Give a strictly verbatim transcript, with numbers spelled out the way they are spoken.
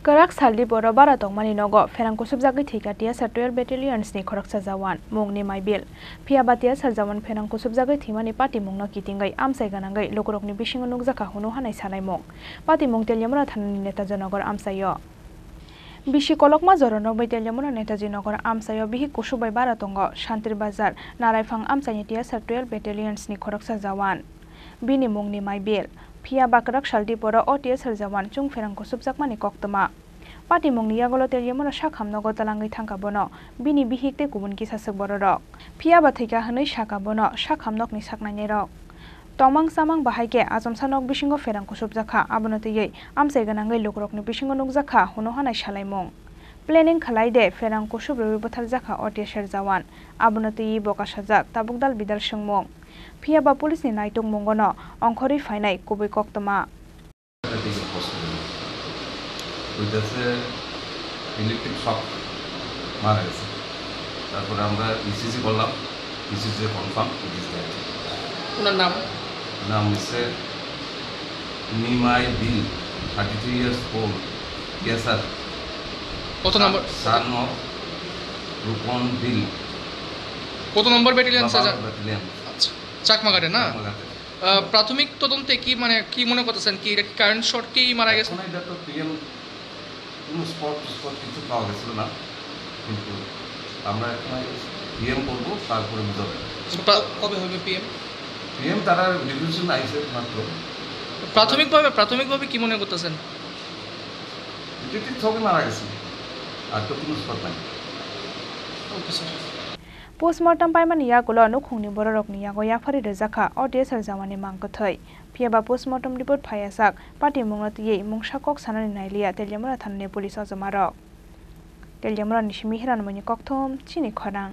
Kwrak saldi boro bara tongmani nogo pherang kusubjagwi thwikha T S R twelve Battalions ni khoroksa jawan, mungni Maibil. Phiya ba T S R jawan pherang kusubjagwi thwimani patimungno kitingwi amchai gwnangwi lukurokni bisingo nukjakha hunu hanai salaimung. Patimung Teliamura thanani Netaji Nagar amchaio. Bisi kolokma jora nokbai Teliamura Netaji Nagar amchaio bihik kusubbai bara tongo Shantir Bazar, Naraiphang amchaini T S R twelve Battalions ni khoroksa jawan. Bini mungni Maibil. Phiya ba kwrak saldi boro o T S R jawan chwng pherang kusubjakmani koktwma. Patimungni yagulo Teliamura sak hamnogo twlangwi thangkha bono, bini bihik tei kubun kisa swk bororok. Phiya ba thwikha hwnwi sakha bono sak hamnokni saknainairok. Tongmang chamang bahai khe achomsa nok bisingo pherang kusubjakha, abono twiwi amchai gwnangwi lukurokni bisingo nukjakha hunu hanai salaimung. Planning khwlai de pherang kusub rwui butharjakha o T S R jawan, abono twiwi bo kasajak tabuk dal bidal swngmung. Phiya ba police ni naitokmungono ongkhorwi phainai kubui koktwma. ওইটাতে electric shock মারা গেছে। তারপরে আমরা ECG করলাম, ECG confirm, it is dead. ওনার নাম? নাম হচ্ছে Nimai Bil, thirty three years old, TSR. কত নম্বর? Son of Rupan Bil. কত নম্বর ব্যাটালিয়ন, স্যার? বারো ব্যাটালিয়ন। আচ্ছা, চাকমাঘাটে না? চাকমাঘাটে। আহ, প্রাথমিক তদন্তে কি, মানে, কি মনে করতেছেন? কি এটা কি কারেন্ট শর্ট কি মারা গেছে? এখন এটা তো পিএম কোনো স্পট স্পট কিছু পাওয়া গেছিল না, কিন্তু আমরা এখন পিএম করবো, তারপরে বুঝা যাবে। প্রা- কবে হবে পিএম? পিএম তারা ডিভিশন আইছে মাত্র। প্রাথমিকভাবে, প্রাথমিকভাবে কি মনে করতেছেন? এটা ঠিক ছবি মারা গেছে, আর তো কোনো স্পট নাই। ওকে, sir. Postmortem paimani yagulo nukhungni bororokni yago yaphari rwjakha o T S R jawanni mang kwthwi. Phiya ba postmortem report phaiyasak patimungno twiwi mungsa kok sanani nailiya Teliamura thanani police ojomarok. Teliamurani simi Hiranmoini Kokthom, chini khorang.